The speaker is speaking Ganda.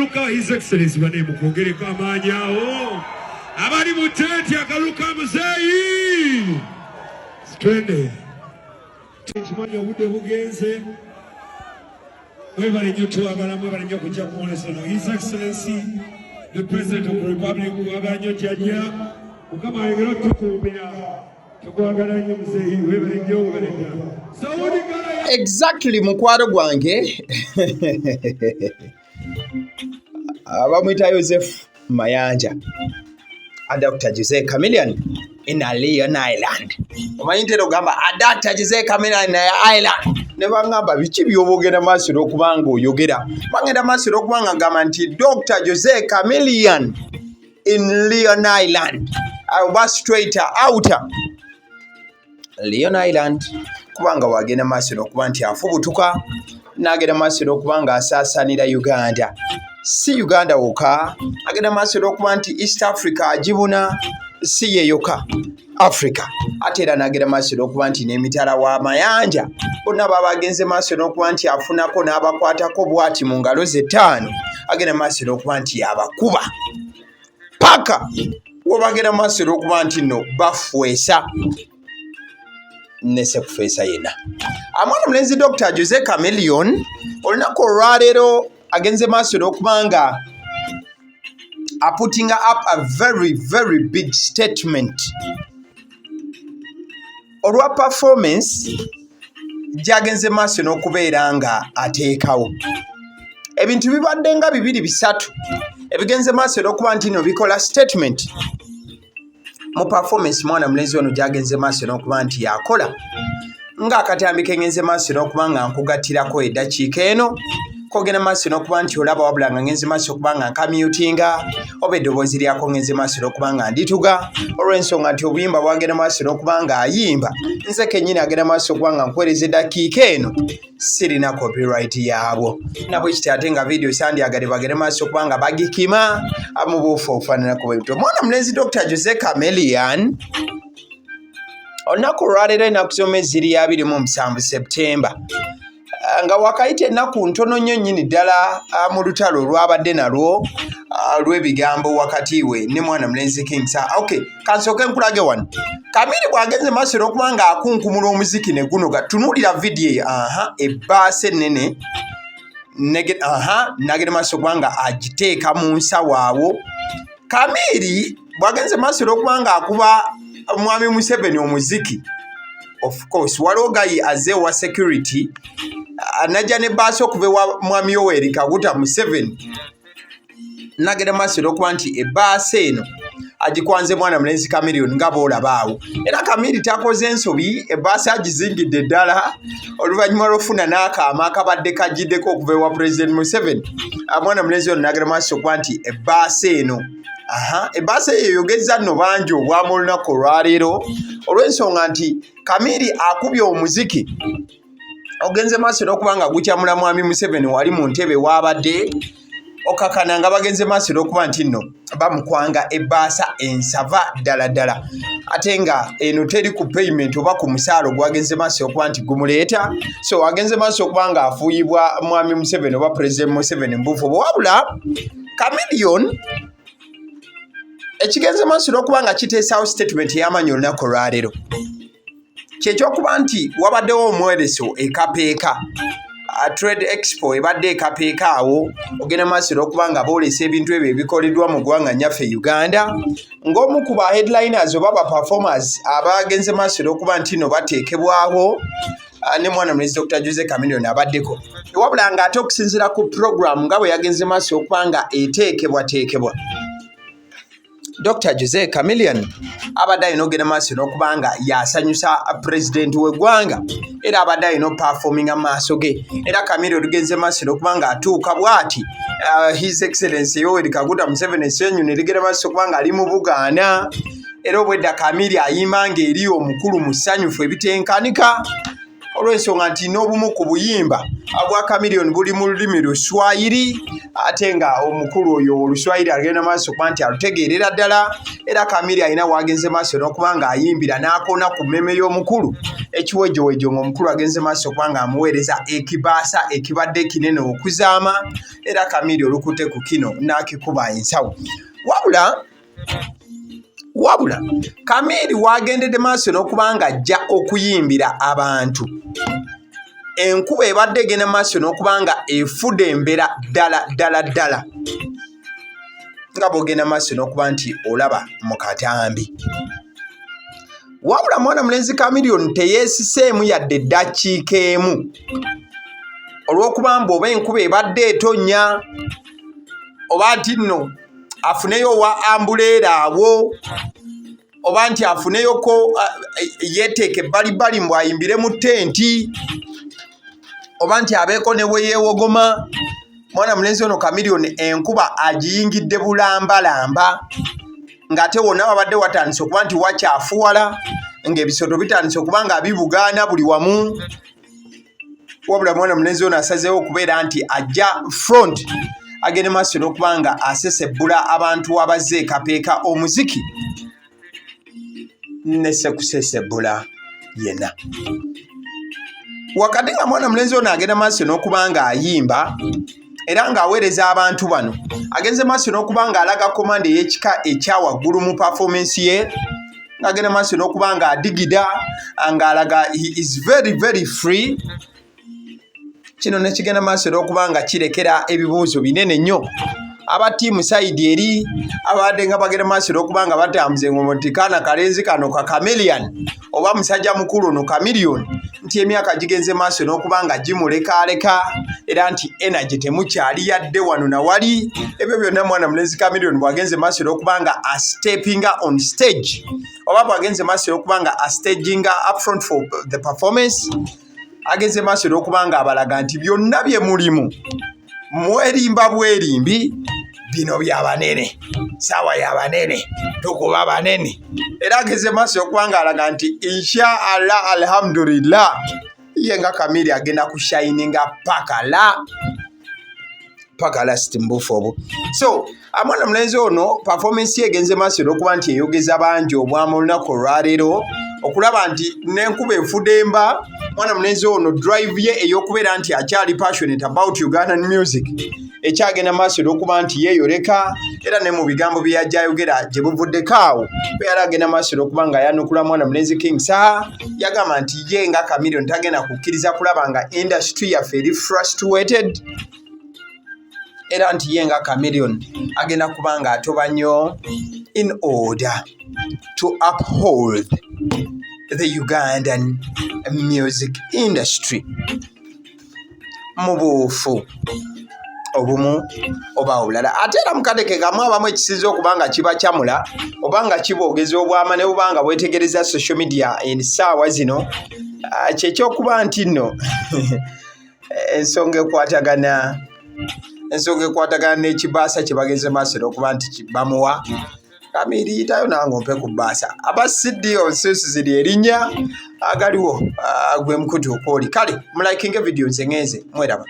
Akalulu ka His Excellency bane mukwongereko amaanyi awo. Abali mu tenti, akalulu ka muzeeyi. Twende. Nkimanyi obudde bugenze. Mwebale nnyo, twagala mwebale nnyo kujja kumwoleso. His Excellency the President of the Republic, twagala nnyo jjajja. Mukama ayongere otukuumira. Tukwagala nnyo muzeeyi, webale nnyo, webale ddala. Saudi Gala. Exactly, mukwano gwange bamuyita Joseph Mayanja, Dr Jose Chameleon in a Leon Island. Omanyi ntera ogamba Dr Jose Chameleon in Island, ne baŋŋamba, "Biki by'oba ogenda maaso n'okuba nga oyogera?" Bagenda maaso n'okuba nga gamba nti Dr Jose Chameleon in Leon Island, oba straight out Leon Island, kubanga wagenda maaso n'okuba nti afubutuka n'agenda maaso n'okuba nga asaasaanira Uganda. Si Uganda wokka, agenda maaso n'okuba nti East Africa agibuna, si ye yokka Africa, ate era n'agenda maaso n'okuba nti n'emitala wa mayanja bonna baba agenze maaso n'okuba nti afunako n'abakwatako bw'ati mu ngalo ze ttaano, agenda maaso n'okuba nti abakuba paka webagenda maaso n'okuba nti nno bafwesa nesekufeesa yenna. Omwana mulenzi Dr Jose Chameleon olunaku olwaleero agenze maaso n'okuba nga aputting up a very very big statement olwa performance gy'agenze maaso n'okubeera nga ateekawo. Ebintu bibadde nga bibiri bisatu ebigenze maaso n'okuba nti no bikola statement mu performance mwana mulenzi ono gy'agenze maaso n'okuba nti yakola. Ng'akatambi kengenze maaso n'okuba nga nkugattirako eddakiika eno kogenda maaso n'okuba nti olaba, wabula nga ngenze maaso okuba nga nkamyutinga oba eddoboozi lyako ngenze maaso n'okuba nga ndituga, olw'ensonga nti obuyimba bwagenda maaso n'okuba nga ayimba, nze kennyini agenda maaso okuba nga nkuweereza eddakiika eno sirina copyright yaabwo. Nabwe kiti ate nga vidiyo sandyagadde bagende maaso okuba nga bagikima mu buufu obufaananako bwe butyo. Omwana mulenzi Dr Jose Chameleon olunaku olwaleero, ennaku z'omwezi ziri 27 Septemba, nga wakayita ennaku ntono nnyo nnyini ddala mu lutalo olwabadde nalwo lw'ebigambo wakati we ne mwana mulenzi King Saha. Okay, kansooke nkulage wano Kamiri bw'agenze maaso n'okuba nga akunkumula omuziki ne gunoga. Tunuulira vidiyo eyo. Aha, ebbaasa ennene aha, nagenda maaso okuba nga agiteeka mu nsawo awo. Kamiri bw'agenze maaso n'okuba nga akuba mwami Museveni omuziki, of course waliwo guy azze wa security, najja ne baasi okuva ewa mwami Yoweri Kaguta Museveni, nagenda maaso n'okuba nti ebbaasa eno agikwanze mwana mulenzi Chameleon nga boolaba awo. Era Kamiri takoze ensobi, ebbaasa agizingidde ddala oluvannyuma lw'ofuna n'akaama akabadde kagiddeko okuva ewa President Museveni. Mwana mulenzi ono nagenda maaso okuba nti ebbaasa eno, aha, ebbaasa eyo eyogezza nno bangi obwama olunaku olwaleero, olw'ensonga nti Kamiri akubye omuziki ogenze maaso n'okuba nga gukyamula mwami Museveni wali mu ntebe waabadde, okakana nga bagenze maaso n'okuba nti nno bamukwanga ebbaasa ensava ddala ddala, ate nga eno teri ku payment oba ku musaala ogwagenze maaso okuba nti gumuleeta. So agenze maaso okuba nga afuuyibwa mwami Museveni oba President Museveni mubuufu. Wabula Chameleon ekigenze maaso n'okuba nga kiteesaawo statement ey'amaanyi olunaku olwaleero kyekyokuba nti wabaddewo omwoleso ekapeeka, Trade Expo ebadde ekapeeka awo. Ogenda maaso n'okuba nga boolesa ebintu ebyo ebikoleddwa mu ggwanga nnyaffe Uganda, ng'omu ku ba headliners oba ba performers abagenze maaso n'okuba nti no bateekebwaho, ne mwana mulenzi Dr Jose Chameleone abaddeko. Wabula ng'ate okusinziira ku program nga bwe yagenze maaso okuba nga eteekebwateekebwa, Dr Jose Chameleon abadde alina okugenda maaso n'okuba nga yasanyusa pulezidenti w'eggwanga, era abadde alina opafominga mu maaso ge. Era Chameleon olugenze maaso n'okuba nga atuuka bw'ati, His Excellence Yoweri Kaguta Museveni essenyu ne ligenda maaso okuba nga ali mu bugaana. Era obwedda Kamiri ayimba ng'eri omukulu musanyufu ebitenkanika, olw'ensonga nti n'obumu ku buyimba Bwa Chameleone buli mu lulimi Luswayiri, ate nga omukulu oyo Oluswayiri agenda maaso kuba nti alutegeerera ddala. Era Chameleone alina wagenze maaso n'okuba nga ayimbira n'akoona ku mmeme y'omukulu ekiwejowejo, ng'omukulu agenze maaso okuba nga amuweereza ekibaasa ekibadde kinene okuzaama. Era Chameleone olukutte ku kino n'akikuba ensawo. Wabula Chameleone wagendedde maaso n'okuba nga ajja okuyimbira abantu, enkuba ebadde egenda maaso n'okuba nga efudde embeera ddala ddala ddala, nga bw'ogenda maaso n'okuba nti olaba mu katambi. Wabula mwana mulenzi Chameleone teyeesiseemu yadde eddakiika emu, olw'okuba mbu oba enkuba ebadde etonnya, oba nti nno afuneyo owa umbrella awo, oba nti afuneyoko yeeteeka ebbalibbali mbu ayimbire mu tenti, oba nti abeeko ne bwe yeewogoma. Mwana mulenzi ono Chameleone enkuba agiyingidde bulambalamba, ng'ate wonna wabadde watandise okuba nti wakyafuwala, ng'ebisoto bitandise okuba nga bibugaana buli wamu. Wabula mwana mulenzi ono asazeewo okubeera nti ajja front, agende maaso n'okuba nga asesebbula abantu abazze ekapeeka omuziki ne sekusesebbula yenna. Wakati nga mwana mulenzi ono agenda maaso n'okuba nga ayimba era ng'aweereza abantu bano, agenze maaso n'okuba ng'alaga command ey'ekika ekya waggulu mu performance ye, ng'agenda maaso n'okuba ng'adigida, ng'alaga he is very very free. Kino ne kigenda maaso n'okuba nga kirekera ebibuuzo binene nnyo aba team side eri abadde nga bagenda maaso n'okuba nga batambuza engoma nti kaana kalenzi kano ka Chameleone, oba musajja mukulu ono Chameleone, nti emyaka gigenze maaso n'okuba nga gimulekaleka, era nti energy temukyali yadde wano nawali. Ebyo byonna mwana mulenzi Chameleone bw'agenze maaso n'okuba nga astepinga on stage, oba bw'agenze maaso n'okuba nga astaginga up front for the performance, agenze maaso n'okuba nga abalaga nti byonna bye mulimu mwerimba bwerimbi, bino byabanene, saawa yabanene, tukuba banene. Era ageze maaso okuba nga alaga nti insha Allah, alhamdulillah, ye nga Chameleone agenda kushininga paka la paka last mubuufu obwo. So amwana mulenzi ono performance ye egenze maaso olwokuba nti eyogeza bangi obwama olunaku olwaleero, okulaba nti n'enkuba efudemba, mwana mulenzi ono drive ye ey'okubeera nti akyali passionate about Ugandan music ekyagenda maaso olwokuba nti yeeyoleka. Era ne mu bigambo bye yajja ayogera gye buvuddeko awo, bwe yali agenda maaso olwokuba nga ayanukula mwana mulenzi King Saha, yagamba nti ye nga Chameleone tagenda kukkiriza kulaba nga industry yaffe eri frustrated, era nti ye nga Chameleone agenda kuba nga atoba nnyo in order to uphold the Ugandan music industry mu buufu obumu oba obulala. Ate era mukadde ke kamu abamu ekisinza okuba nga kibakyamula oba nga kiboogeza obwama ne buba nga bwetegereza social media ensaawa zino, kyekyokuba nti nno ensonga ekwatagana n'ekibaasa kye bagenze maaso n'okuba nti bamuwa Kamiri. Yitayo nange ompe ku bbaasa. Aba CD onsuusi ziri erinnya agaliwo gwe mukutu okwoli. Kale mulikinga video, nze ngenze, mweraba.